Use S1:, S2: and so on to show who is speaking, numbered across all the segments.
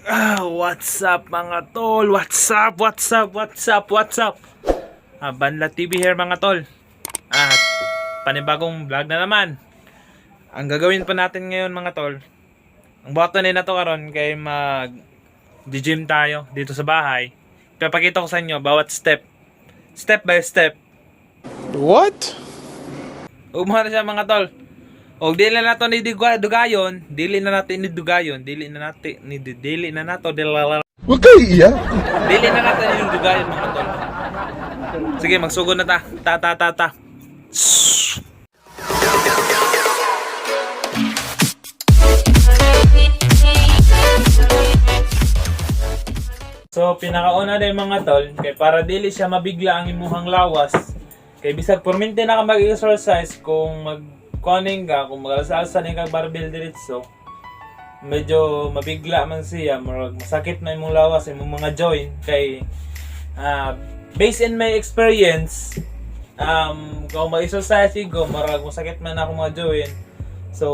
S1: What's up mga tol? What's up? Banla TV here mga tol. At panibagong vlog na naman. Ang gagawin pa natin ngayon mga tol, ang button na to karon kay mag-gym tayo dito sa bahay. Ipapakita ko sa inyo bawat step by step.
S2: What?
S1: Umara siya mga tol. O dili na nato ni dugayon, dili na nato ni dugayon. Dili na nato ni dugayon mga tol. Sige, magsugod na ta. So pinakauna din mga tol, kay para dili siya mabigla ang imuhang lawas. Kay bisag permente na ka mag-exercise kung kuning ka, kung mag-alsa-alsa ni kag barbell diretso, medyo mabigla man siya, masakit na imong lawas, imong mga joint. Kay based in my experience, kung mag-exercise ko, masakit man ako mga joint. So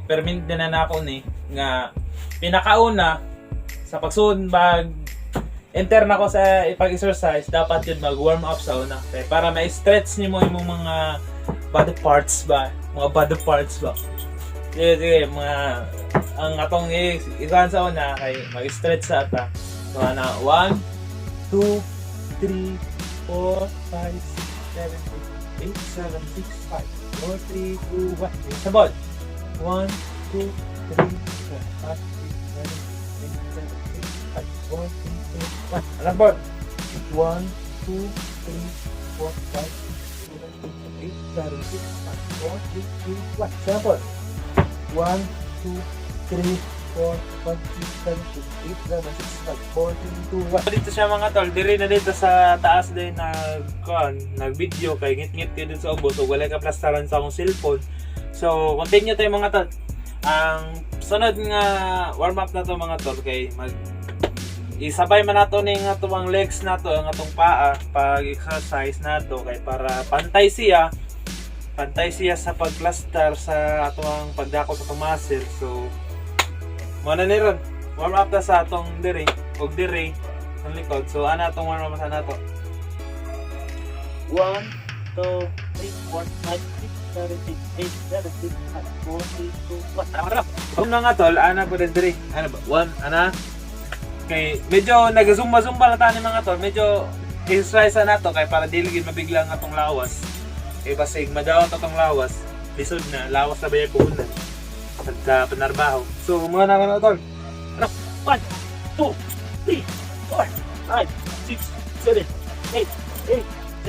S1: permit din na ako ni nga pinakauna sa pagsuod enter na ko sa ipag-exercise, dapat yun mag-warm up sa una. Kay para ma-stretch niyo mo imong mga body parts ba? Sige, ang atong ikahan sa una kay mag-stretch sa ata. So na 1, 2, 3, 4, 5, 6, 7, 8, 7, 6, 5, 4, 3, 2, 1. Sabot. 1, 2, 3, 4, 5, 6, 7, 8, 7, 6, 5, 4, 3, 2, 1. Alabot. 1, 2, 3, 4, 5, 8, 7, 6, 5, 4, 3, 2, 1. Sample. 1, 2, 3, 4, 5, 6, 7, 8, 7, 6, 5, 4, 3, 2, 1. Dito siya mga tol, diri na dito sa taas din nag-video kay ngit-ngit kayo dito sa ubos. So wala ka plastaran sa akong cellphone. So continue tayo mga tol. Ang sunod nga warm up na to mga tol kay isabay man nato ning atong legs nato, ang atong paa pag exercise nato kay para pantay siya sa pagplaster sa atong pagdako sa atong muscle. So mo na ni ron warm up ta sa atong diri og diri sa likod. So ana atong warm up sa nato. 1 2 3 4 5 6 7 8 7 6 5 4 3 2 1. Ano nga tol, ana po diri. Ano ba? 1 ana. Kay medyo nag-zumba na tayo mga tol. Medyo exercise na to kay para dili gid mabigla ang atong lawas. Kay basig madaot atong lawas, lisod na lawas na bayay puhunan pagka panarbaho. So muna naman tol. Ano? 1 2 3 4 5 6 7 8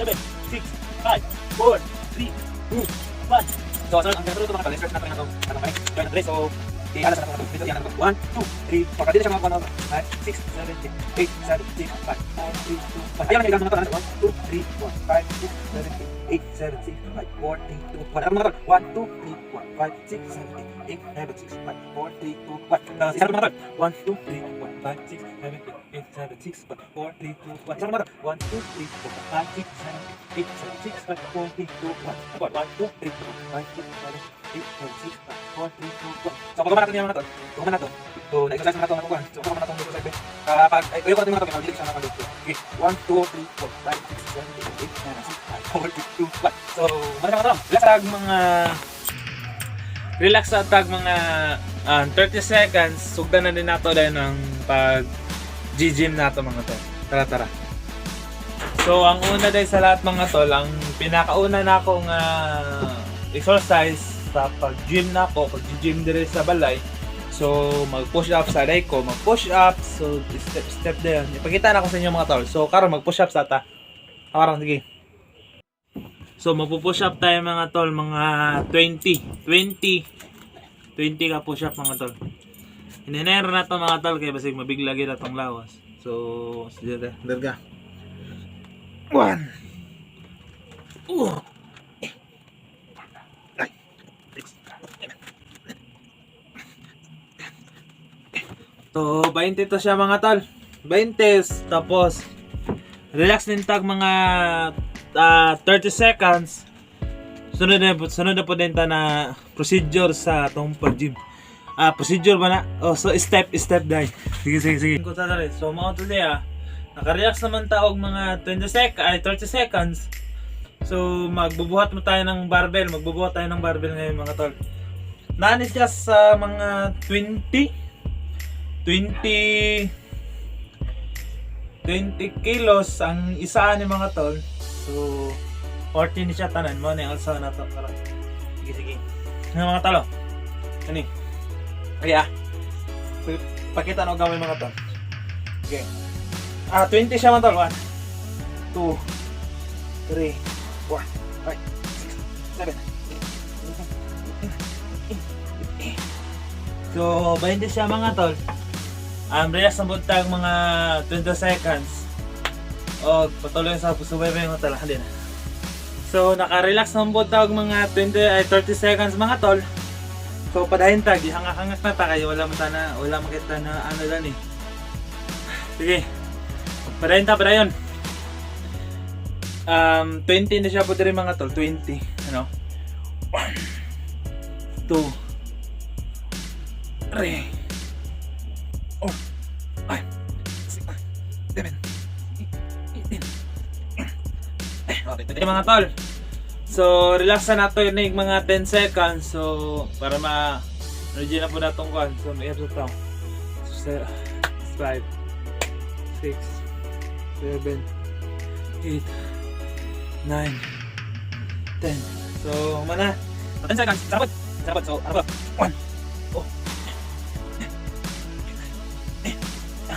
S1: 7 6 5 4 3 2 1. So, ang gagawin ito mga tol, stretch natin ito. Ano kayo? Join natin. So, i-alas natin ito. Yan natin. 1, 2, 3, 4. Para dito siya mga 1, 5, 6, 7, 8, 7, 6, 5, 4, 3, 2, 1. Ayaw na ilang mga tol. 1, 2, 3, 4, 5, 6, 7, 8, 7, 6, 5, 4, 3, 2, 1. Ano mga tol? 1, 2, 3, 4, 5, 6, 7, 8, 7, 6, 5, 4, 3, 2, 1. Isa mga tol. 1, 2, 3, 4, 5, 6, 7, 8, 7, 6, 5, 4, 3, 2, 1. Isa mga tol. 1, 2, 3, 4, 5, 6, 7, 8, 7, 6, 5, 4, 3, 2, 1. 1, 2, 3, 4, 5, 6, 7, 8, 7, 6, 5, 4, 3, 2, 1. So, pagkaman natin yung mga tol. Pagkaman natin. So, na-exercise na natin ang nakukuhan. So, pagkaman natin yung exercise. Pag, ayaw ko natin yung mga tol. Pag-dilig siya natin. Okay. 1, 2, 3, 4, 5, 6, 7, 8, 9, 10, 4, 3, 2, 1. So, mga mga tol. Relax sa tag mga 30 seconds. Sugdan na din nato dahil ng pag-gym nato mga tol. Tara. So, ang una dahil sa lahat mga tol, ang pinakauna na akong exercise sa pag-gym na ako, pag-gym dire sa balay. So, mag-push up sa day ko, mag-push up. So, step din. Ipakita na ko sa inyo mga tol. So, karon mag-push up sa ata. Karon, sige. So, magpo-push up tayo mga tol, mga 20 ka push up mga tol. Hinenero na to mga tol, kaya basig mabigla gid atong lawas. So, sige, derga. 1 So, 20 to siya mga tol. 20 tapos relax din tag mga 30 seconds. Sunod na po din ta na procedure sa atong pag-gym. procedure ba na? Oh, so step dai. Sige. Ko ta dali. So mao to dia. Naka-relax naman ta og mga 30 seconds. So magbubuhat mo tayo ng barbell. Ngayon mga tol. Naanis siya sa mga 20 kilos ang isa ni mga tol. So 40 ni siya tanan mo na alsa na to. Sige. Mga talo. Ani. Kaya pakita no gamay mga tol. Okay. 20 siya mga tol. 1 2 3 4 5 6 7. So 20 siya mga tol. Relax na buntag mga 20 seconds. O patuloy sa subaybay mga tol. Halina. So naka-relax na buntag mga 30 seconds mga tol. So padahin tag, hangak-hangak na ta kayo wala makita na ano lang eh. Sige. Padayon. 20 na siya po diri mga tol, 20. Ano? 1 2 3 4 5 6 7 8 mga tol. So relax na nato yun mga 10 seconds. So para ma-energy na po natong kuhan. So may episode to 5 6 7 8 9 10. So mana 10 seconds. Sabot. So ano ba? 1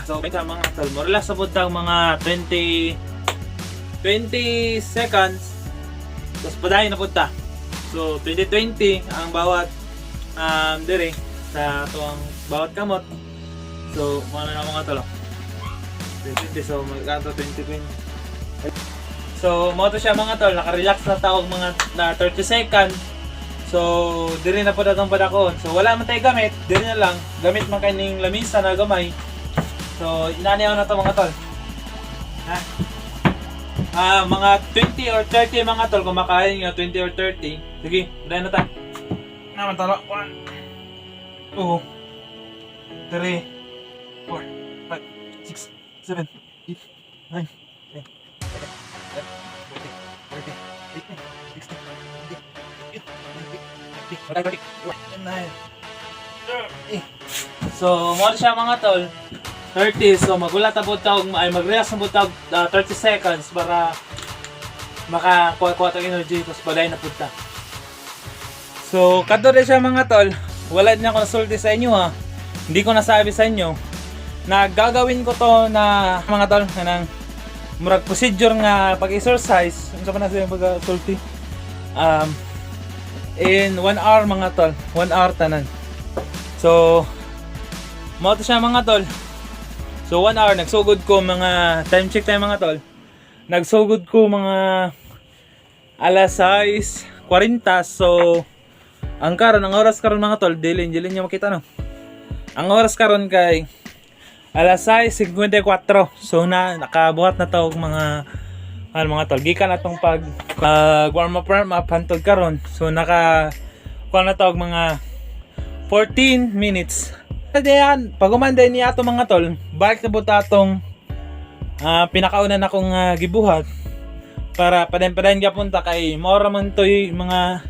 S1: So ito mga tol, mo relax sa budang mga 20 seconds. Tapos padayon na punta. So 20-20 ang bawat dire sa tuwang bawat kamot. So mana na mga tol. 20 so magkanto 20-20. So mo to siya mga tol, naka-relax na tawag mga na 30 seconds. So dire na po datong padakon. So wala man tay gamit, dire na lang gamit man kaning lamisa na gamay. So inaniaw na to mga tol. Ha? Mga 20 or 30 mga tol, kumakain nga 20 or 30. Sige, dahil na tayo. Naman talo. 1 2 3 4 5 6 7 8 9 10 So, mo siya mga tol. 30, so magulat na butag, ay mag-relax na butag 30 seconds para makakuha ng energy, tapos balay na punta. So, kadto rin siya mga tol, wala din ako nasulti sa inyo ha, hindi ko nasabi sa inyo, na gagawin ko to na mga tol, ng murag procedure nga pag-exercise, ano sa pa na siya pag-sulti, in 1 hour mga tol, 1 hour tanan. So, mo to siya mga tol. So 1 hour, nagsugod ko mga, time check tayo mga tol. Nagsugod ko mga alas 6:40. So ang oras karon mga tol, dili niyo makita no. Ang oras karon kay alas 6:54. So nakabuhat na tawag mga tol. Gikan atong pag warm up hantod karon. So kuha na tawag mga 14 minutes. Diyan, pag umanday niya ato mga tol, balik na po atong pinakauna na akong gibuhat para padayon gapunta kay mora man toy mga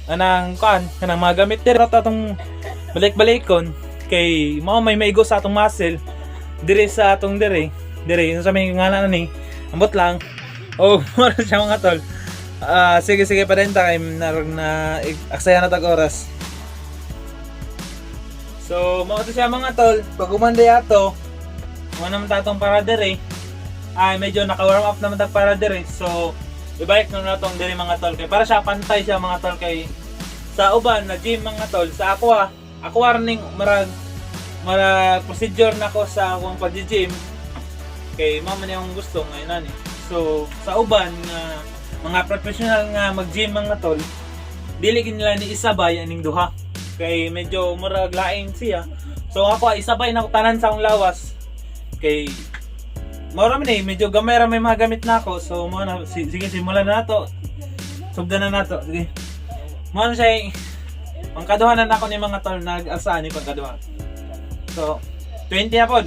S1: kanang mga gamit diri atong balik-balikon kay mao may maigo sa atong muscle dire sa atong dire sa may ngana ni ambot lang. Oh, mora siya mga tol. Sige padayon ta kay na aksaya na tag oras. So, mao to siya mga tol, pag umanday ato, naman tatong para dire, ay medyo naka-warm up naman tag para dire. So, ibalik na natong dire mga tol, kay para siya pantay siya mga tol kay sa uban na gym mga tol, sa aqua ring marag procedure na ko sa akong pag-gym kay mama niya ang gusto ngayon ani. So, sa uban nga mga professional nga mag-gym mga tol, dili gid nila ni isabay aning duha. Kay medyo murag lain siya. So ako isabay na ko tanan sa akong lawas. Kay mura man medyo gamay ra may mga gamit na ako. So mo na sige simulan na nato. Sugdan na nato. Sige. Mo na siya Pangkaduhanan ako ni mga tol, nag-asa ni pangkaduhan. So, 20 na po.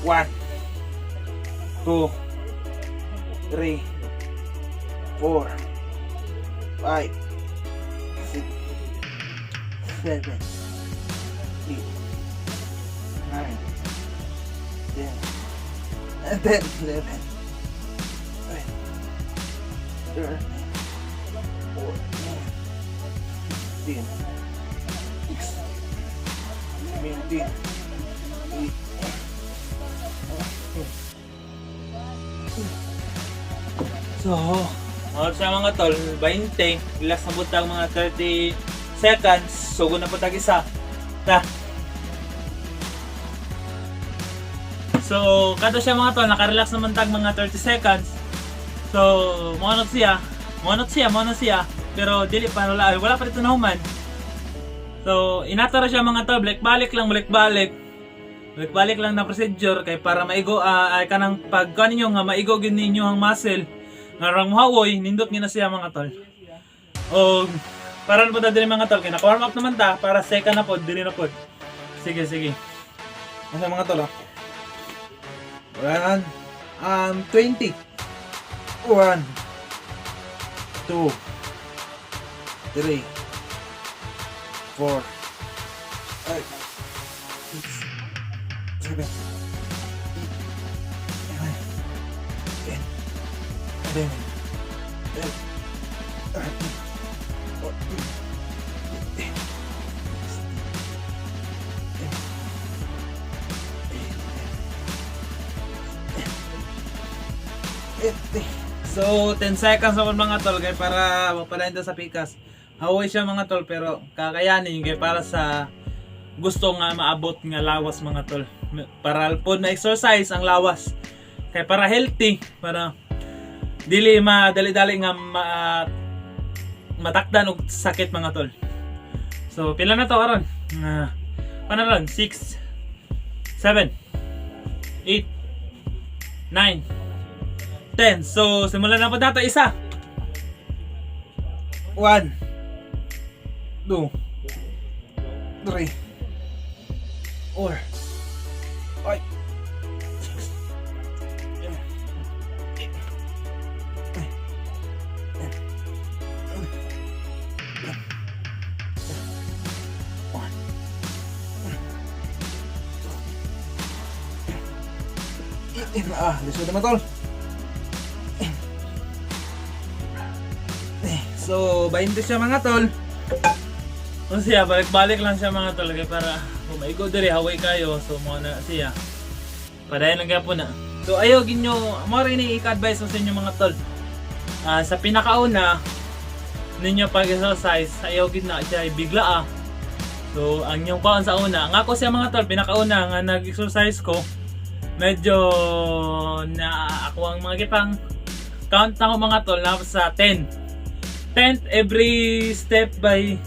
S1: 1, 2, 3, 4, 5, 6, 7, 8, 9, 10, and then 11, 12, 13, 14, 15, 16, 17, 18, So, sa mga tol, 20, last na butang mga 30 seconds, sugo na po tag isa. Ta. So, kato siya mga tol, nakarelax naman tag mga 30 seconds. So, monot siya, pero dili pa wala pa dito na human. So, inatara siya mga tol, balik lang na procedure kay para maigo ay kanang pagkuan ninyo nga maigo gyud ninyo ang muscle nga rang hawoy nindot nga na siya mga tol. O para na po dili mga tol kay naka-warm up naman ta para second na pod dili na pod. Sige. Asa mga tol? 20. 1 2 3 4 5 6 7 8 9 10 11 So 10 seconds ako mga tol kay para mapalain sa pikas. Hawoy siya mga tol pero kakayanin kay para sa gusto nga maabot nga lawas mga tol. Para pod na exercise ang lawas. Kay para healthy, para dili madali-dali nga matakdan og sakit mga tol. So pila na to aron? Paano ron? 6 7 8 9 10. So, simulan na po dato isa. 1 2 3 4 5 lisod naman tol. So, 20 siya mga tol. O siya, balik-balik lang siya mga tol. Kaya para kung maigo diri, haway kayo. So, mga na siya. Padayan lang kaya po na. So, ayaw ginyo, mo rin i-advise sa inyo mga tol. Sa pinakauna, ninyo pag-exercise, ayaw gid na siya bigla So, ang inyong kaon sa una. Nga ko siya mga tol, pinakauna nga nag-exercise ko. Medyo na ako ang mga gipang count na ko mga tol na sa 10. 10th every step by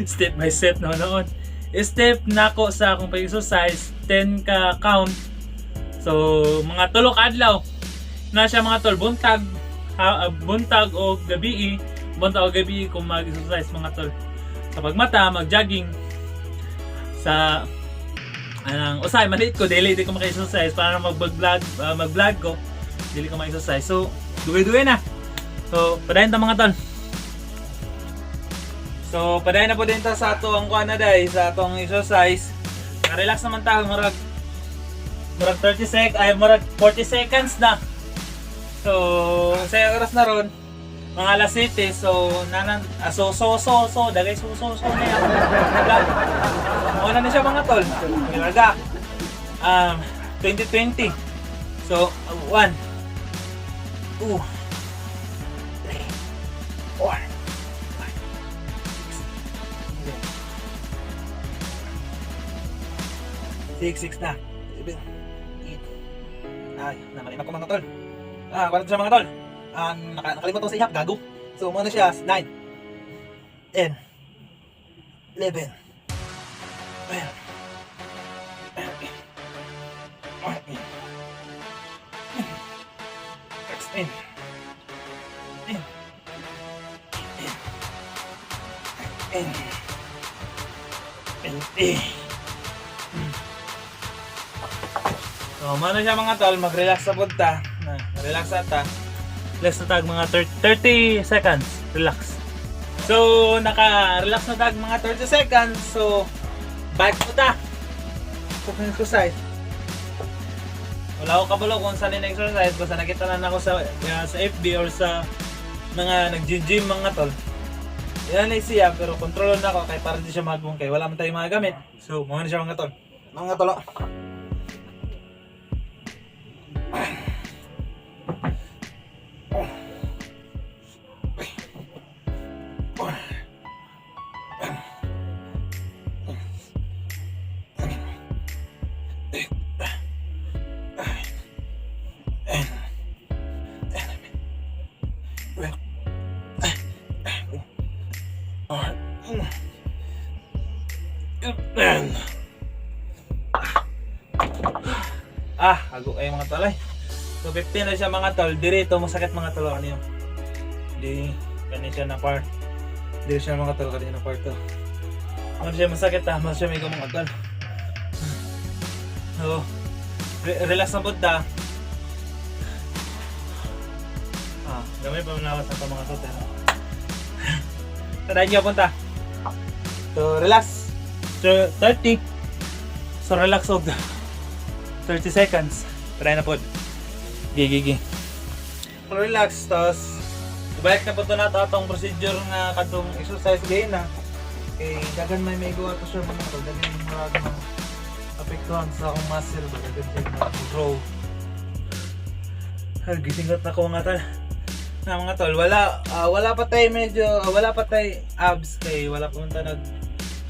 S1: step by step noon. Step nako sa akong pag-exercise 10 ka count. So mga tulo ka adlaw na siya mga tol buntag o gabi kung mag-exercise mga tol. Sa pagmata mag-jogging sa anang usay maliit ko daily di ko maka-exercise para mag-vlog ko dili ko maka-exercise. So duwe-duwe na. So, padayon ta mga tol. So, padayon na po din ta sa ato ang kuha na day, sa atong exercise. Relax naman tayo, murag 30 murag 40 seconds na. So, sa oras na ron, mga alas 7, so, dagay na yan. Una na siya mga tol. Ilaga. 2020. So, 1, 2, 4 5 6 na 7 8 ay namalima ko mga tol wala siya mga tol nakalimutan ko sa ihap gago so muna siya 9 10 11 12 13 14 So, mano siya mga tol, mag-relax sa punta. Relax ata. Relax na tag mga 30 seconds. Relax. So, naka-relax na tag mga 30 seconds. So, back po ta. Exercise. Wala ko kabalo kung saan yung exercise. Basta nakita lang ako sa FB or sa mga nag-gym mga tol. Yan na siya, pero kontrolon na ako kaya para di siya magbungkay. Wala man tayong mga gamit. So, mga na siya mga tol. Mga tol. Ago ay mga tol ay. So 15 na siya mga tol. Dirito masakit mga tol kanino. Di kani siya na part. Di siya mga tol kanino part to. Ano siya masakit mas siya may mga tol. So relax na punta. Gamay pa manawas sa mga tol. Tara niyo punta. So relax. So 30. So relax og 30 seconds. Try na po. Gigi. Relax. Tapos, ibalik na po ito na itong procedure nga katong exercise gain na. Okay, dagan may gawa ito siya mga ito. Dagan yung marag ng apektuhan sa akong muscle. Dagan siya mag-grow. Gisingot na ko mga tol. Na mga tol, wala pa tayo medyo, wala pa tayo abs kay wala pa man nag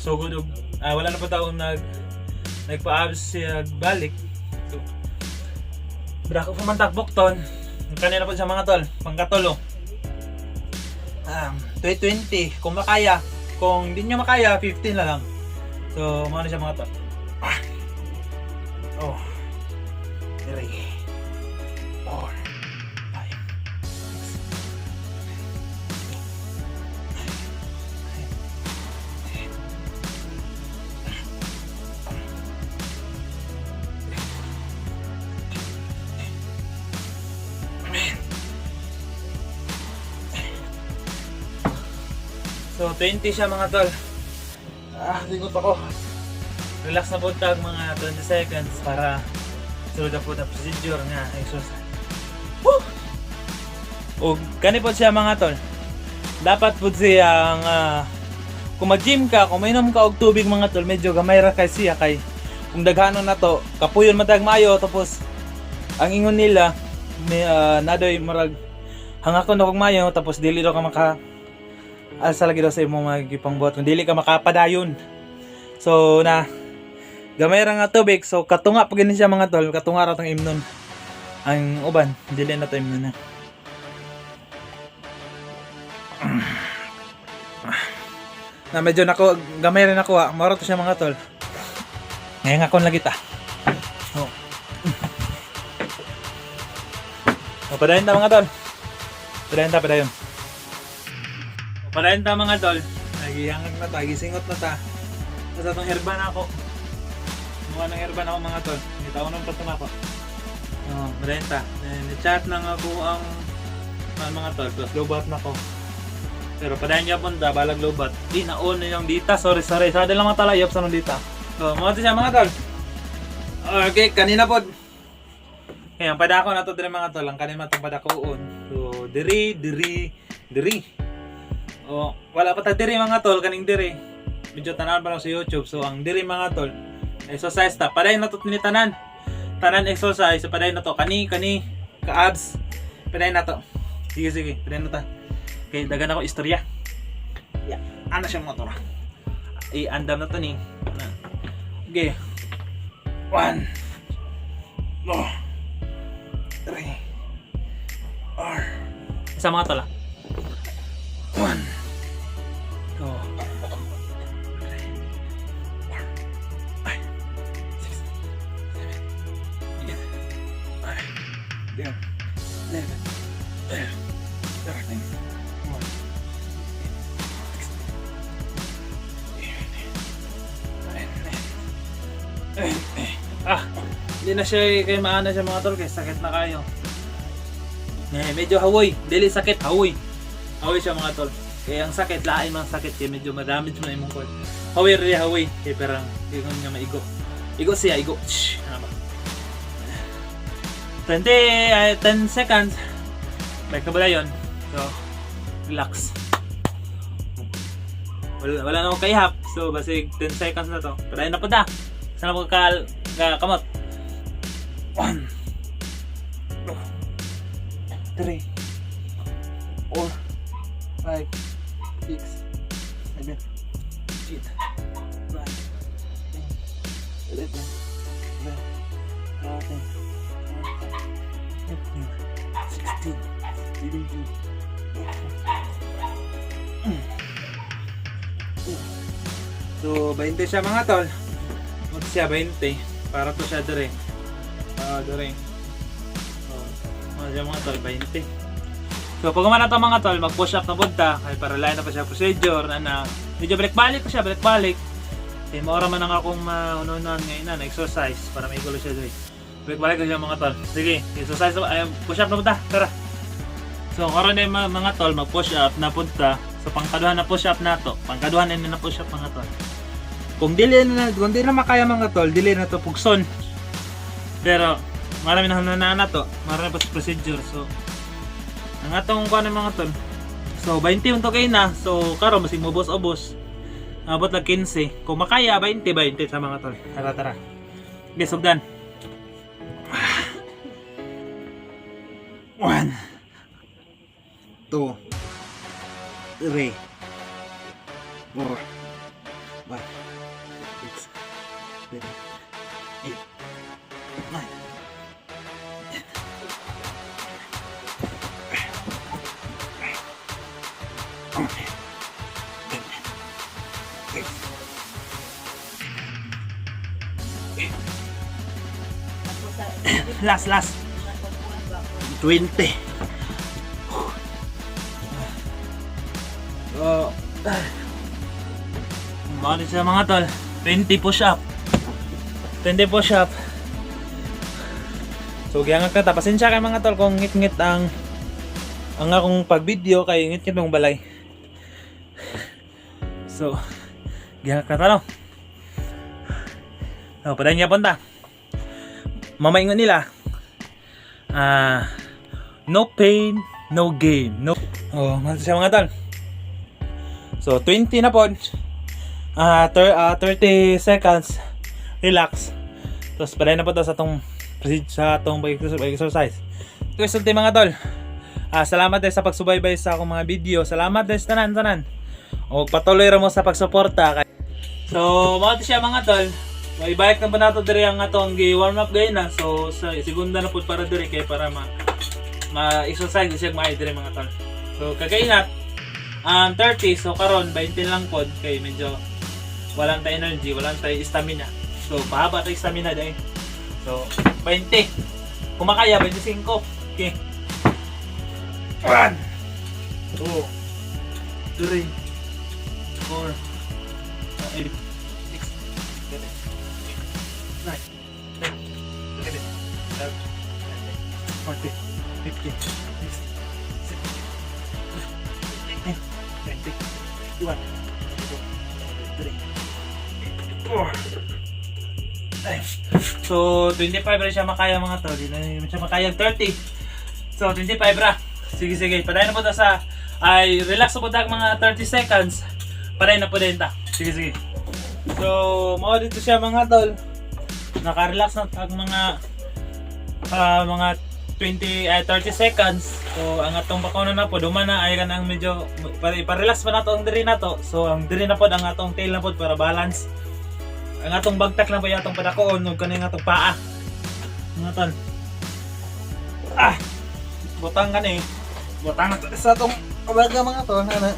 S1: sugod og wala na pa tayo nagpa-abs siya balik. So, brako pa man takbok ton. Kanina po sa mga tol, pangkatolo. 20 kung makaya. Kung hindi nyo makaya, 15 na lang. So, muna siya mga tol. Oh. 3 4 So 20 siya mga tol. Ligot ako. Relax na po tag mga 20 seconds para sulod na po na procedure nga exercise. Woo! O kani po siya mga tol. Dapat po siya kung mag-gym ka, kung mainom ka og tubig mga tol, medyo gamay ra kay siya kay kung daghanon na to, kapuyon matag mayo tapos ang ingon nila may nadoy marag hangakon og mayo tapos dili daw ka maka asa lagi daw sa imong magipangbuhat kung dili ka makapadayon. So na gamay ra nga tubig, so katunga pag siya mga tol, katunga ra tong imnon. Ang uban dili na to imnon na. Na medyo nako gamay rin ako maro to siya mga tol. Ngayon akon lagi ta. Oh. Padayon ta mga tol. Padayon. Padayon ta mga tol. Nagihangag na ta, gisingot na ta. Sa itong herba na ako. Mukha ng herba na ako mga tol. Itaon ng patong ako. Padayon ta. Ni-chat na nga po ang mga tol. Plus lobat na ko. Pero padayon niya punta, balag lobat. Di na-on na yung dita. Sorry. Sada lang mga talayop sa nung dita. So, mga siya mga tol. Okay, kanina po. Kaya ang padako na to dire mga tol. Ang kanina itong padakoon. So, diri. Wala pa ta diri mga tol, kaning diri. Medyo tanan pa lang sa YouTube. So, ang diri mga tol, exercise ta. Padayon na to tinitanan. Tanan exercise. So, padayon na to. Kani, ka-abs. Padayon na to. Sige. Padayon na ta. Okay, dagan ako istorya. Yeah. Ano siya mga tol? I-andam na to ni. Okay. 1 2 3 4 Isa mga tol 1 2 3 4 5 6 7 8 9 10 11 12 13 14 15 Hindi na siya kay maana siya mga tol, kay sakit na kayo. Medyo hawoy, dili sakit, hawoy. Hawoy siya mga tol. Kaya ang sakit, lain mga sakit, kaya medyo madamage mo na imong cord. Hawoy rin hawoy, kaya parang hindi ko nga maigo. Igo siya, igo. Shhh, ano ba? 10 seconds. Balik na ba yun? So, relax. Wala na akong kaihap. So, basig 10 seconds na to. Padayin na po da. Saan ako kamot? 1 2 3 4 5 6 7 8 9 10 11 12 13 14 15 16 17 So, 20 siya mga tol. Mag siya 20 para to siya dire. Dire. Siya mga tol 20. So, pag umana to mga tol, mag-push up na punta kay para lain na pa siya procedure na medyo balik-balik ko siya, balik-balik. Eh, maura man ang akong maununan ngayon na exercise para may gulo siya dire. Balik-balik ko siya mga tol. Sige, exercise push up na punta. Tara. So, karon na mga tol, mag-push up na punta. So, pangkaduhan na push up na to. Pangkaduhan na push up mga tol. Kung dili na makaya mga tol, dili na to pugson. Pero marami na na to, marami pa sa procedure. So ang atong kuan mga tol. So 20 unto kay na. So karon masig mo ubos. Abot lang 15. Kung makaya 20 sa mga tol. Tara. Okay, sugdan. 1 2 3 4 5 6 7 8 9 last 20 oh bali siya mga tol 20 push up so giyangan ka ta pasensya kay mga tol kung ngit-ngit ang akong pag-video kay ngit-ngit mong balay so giyangan ka ta no so padayon niya punta mamaingon nila no pain no gain mahal siya mga tol so 20 na po 30 seconds relax tapos padayon na po sa atong pag-exercise ito resulti mga tol salamat sa pagsubaybay sa akong mga video salamat sa tanan o patuloy ra mo sa pagsuporta so mga siya mga tol ibalik na ba nato diri ang atong gi-warm up gayud na so sa segunda na pud para diri kay para ma-exercise siya maay diri mga tol so kagainat 30 so karon 20 lang pod kay medyo walang tayo energy walang tayo stamina so pahaba tayo stamina dahil so 20 kung makaya 25 okay 1 2 3 4 5 6 7 8 9 10 11 12 13 14 15 16 17 18 20 21 So 25 rin siya makaya mga tol. Hindi na siya makaya 30. So 25 ra. Sige. Padayon na po ta sa relax po ta mga 30 seconds. Padayon na po din ta. Sige. So mo dito siya mga tol. Naka-relax na tag mga 30 seconds. So ang atong bakaw na po duman na ay kanang medyo pa-relax pa nato ang diri nato. So ang diri na pod ang atong tail na pod para balance. Ang atong bagtak lang po yung atong padakoon ug kanang atong paa. Mga tol. Butang kani. Butang na to sa atong kabaga mga tol na.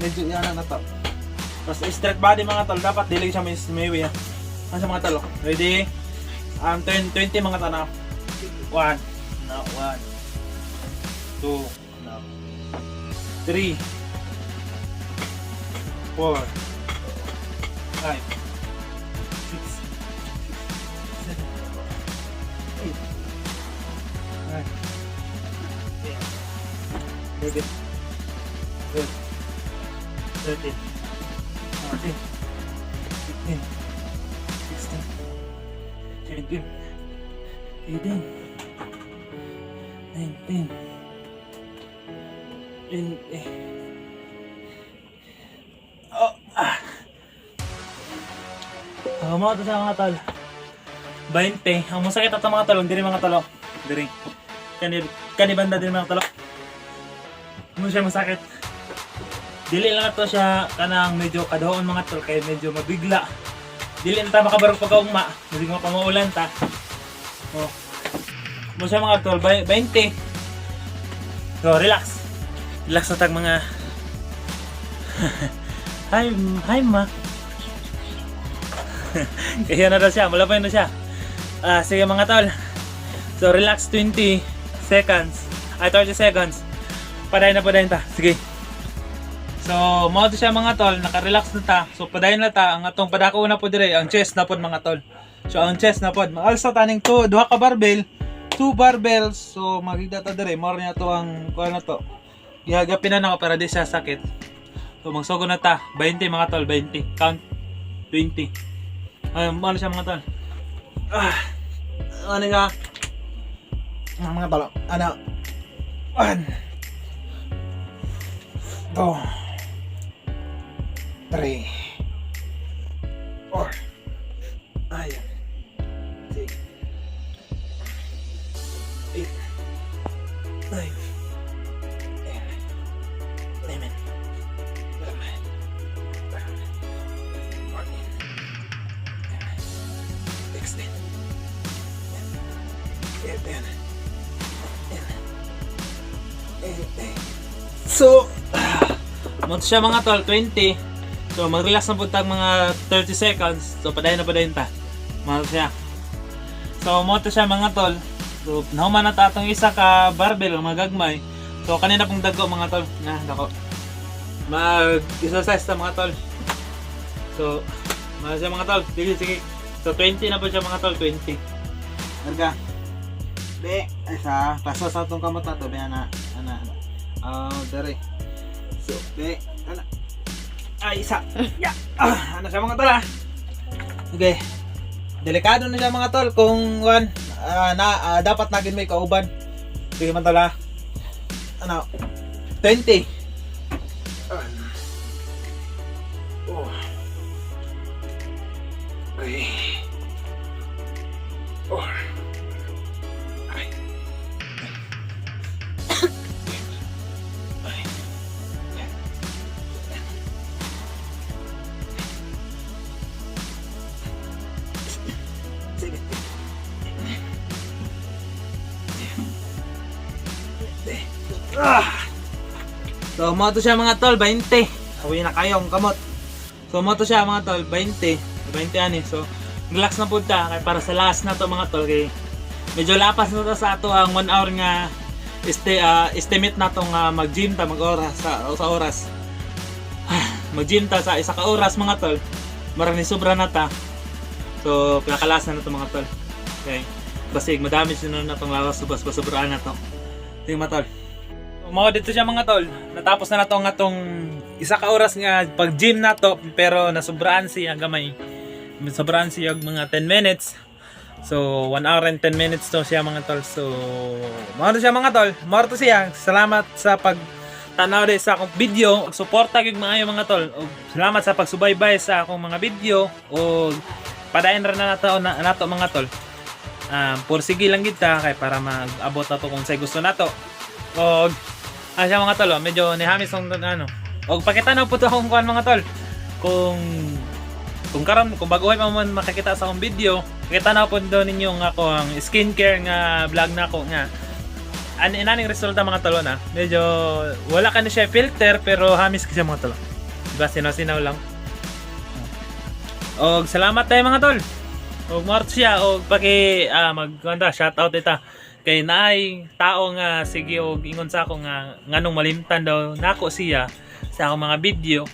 S1: Medyo yana na to. Tapos straight body mga tol dapat dili siya may ano sa mga tol. Ready? 20 mga tol na. 1 now 1 2 now 3 4 5 6 Good. Good. 13. 14. 15. 16. 17. 18. 19. 20. Oh, mga to sa mga tol. 20. Ang masakit ato mga tol, hindi rin mga tolo. Hindi rin. Kanibanda din mga tolo. Ano siya masakit. Dili lang ito siya kanang medyo kadaon mga tol, kaya medyo mabigla. Dili na ta makabarog pagkaugma, hindi mo pa maulan ta. Oh. Ano siya mga tol, 20. So, relax. Relax na tag mga Hi ma. Kaya na daw siya, malapay na siya. Sige mga tol. So relax 20 seconds. 30 seconds. Padayon ta. Sige. So mo siya mga tol, naka-relax na ta. So padayon na ta ang atong padako na po dire, ang chest na pod mga tol. So ang chest na pod, mag-alsa taning duha ka barbell, 2 barbells. So magigda ta dire, more na to ang kuan na to. Ihagapin na nako para di siya sakit. So magsugo na ta, 20 mga tol, 20. Count 20. Ano siya mga tol? Ano nga? Mga tol, ano? 1 2 3 4 ayan 6 8 9 10 11 So, mo siya mga tol, 20. So, mag-relax na po tag mga 30 seconds. So, padayon ta. Mo siya. So, mo siya mga tol. So, nahuman na ta atong isa ka barbell, magagmay. So, kanina pong dago mga tol. Dako. Mag-exercise ta mga tol. So, mo siya mga tol. Sige. So, 20 na po siya mga tol, 20. Larga. Be, isa, paso sa itong kamot na ito, be, ana. Dari. So, be, ana. Isa. Yeah. Ano siya mga tol, Okay. Delikado na siya mga tol kung dapat naging may kauban. Sige man tol, 20. Okay. So, mo to siya mga tol, 20. Uwi na kayo ang kamot. So, mo to siya mga tol, 20. 20 ani. So, relax na po ta. Kaya para sa last na to mga tol. Kaya medyo lapas na to sa ato ang 1 hour nga estimate na tong mag-gym ta, mag-oras sa oras. Mag-gym ta sa isa ka oras mga tol. Marami sobra na ta. So, pinakalas na to mga tol. Okay. Basig, madami sinunod na tong lawas. Subas, sobraan na to. Tingnan mga tol. Mga dito siya mga tol, natapos na nato nga tong isa ka oras nga pag gym na to, pero nasubraan siya gamay. Sobraan siya mga 10 minutes. So 1 hour and 10 minutes to siya mga tol. So mga siya mga tol, more to siya. Salamat sa pagtanaw din sa akong video. Suporta gyud maayo mga tol. Og salamat sa pagsubaybay sa akong mga video. Og padayon ra na nato mga tol. Pursige lang gid ta kay para mag-abot nato kung say gusto nato. Og siya mga tol, medyo nihamis ang og pakita na po to akong kuan mga tol. Kung bago ay pa man makakita sa akong video, pakita na po do ninyo nga ako ang skincare nga vlog na ako nga. Inaning resulta mga tol na. Medyo wala ka na siya filter pero hamis kasi mga tol. Diba sinaw lang. Og salamat tayo mga tol. Og mort siya og paki shoutout ita. Kay naay tao nga sige og ingon sa ako nga nganong malimtan daw nako siya sa akong mga video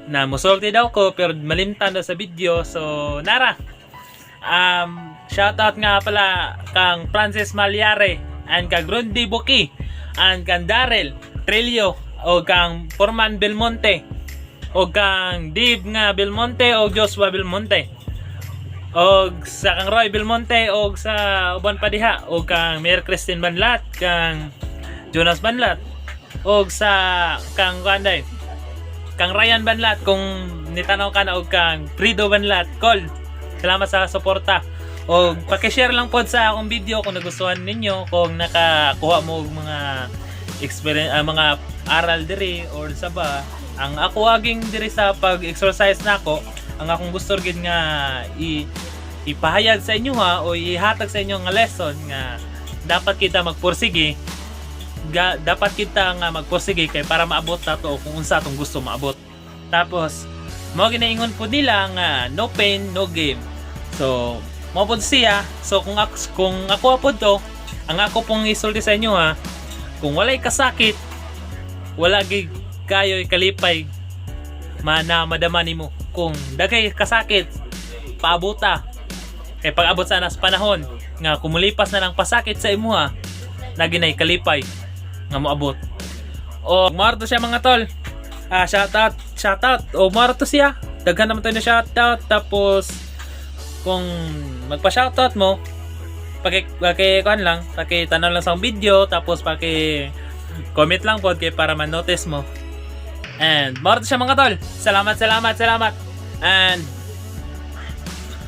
S1: na mosulti daw ko pero malimtan daw sa video. So nara shoutout nga pala kang Francis Malyare and kang Grundy Buki and kang Daryl
S3: Trillo o kang Forman Belmonte o kang Dave nga Belmonte o Joshua Belmonte o sa kang Roy Belmonte o sa uban pa diha o kang Mayor Christine Banlat kang Jonas Banlat o sa kang Kanday kang Ryan Banlat kung nitanaw ka na o kang Frido Banlat call. Salamat sa suporta. O paki-share lang po sa akong video kung nagustuhan ninyo, kung nakakuha mo og mga experience, mga aral diri or sa ba. Ang ako aging diri sa pag-exercise nako, ang akong gusto gid nga ipahayag sa inyo ha o ihatag sa inyo nga lesson nga dapat kita magpursige. Dapat kita nga magpursige kay para maabot nato kung unsa atong gusto maabot. Tapos mo ginaingon po nila nga no pain no game. So mo po siya. So kung ako po to, ang ako pong isulti sa inyo ha, kung walay kasakit, wala gig kayo ikalipay na madama nimo. Kung dagay kasakit, paabuta. Kay pag abot sana sa panahon nga kumulipas na lang pasakit sa imo ha, naginay kalipay nga moabot. O marto siya mga tol. Shoutout. O marto siya. Daghan naman tayo na shoutout. Tapos kung magpa-shoutout mo, paki-kuan lang, paki-tanaw lang sa video, tapos paki-comment lang po kay para ma-notice mo. And marto siya mga tol. Salamat. And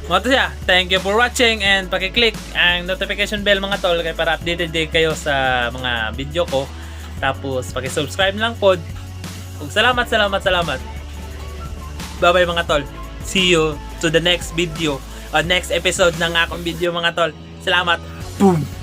S3: marto siya. Thank you for watching and paki-click ang notification bell mga tol kay para updated din kayo sa mga video ko. Tapos paki-subscribe lang po. Salamat. Bye-bye mga tol. See you to the next video. Next episode ng akong video mga tol. Salamat. Boom!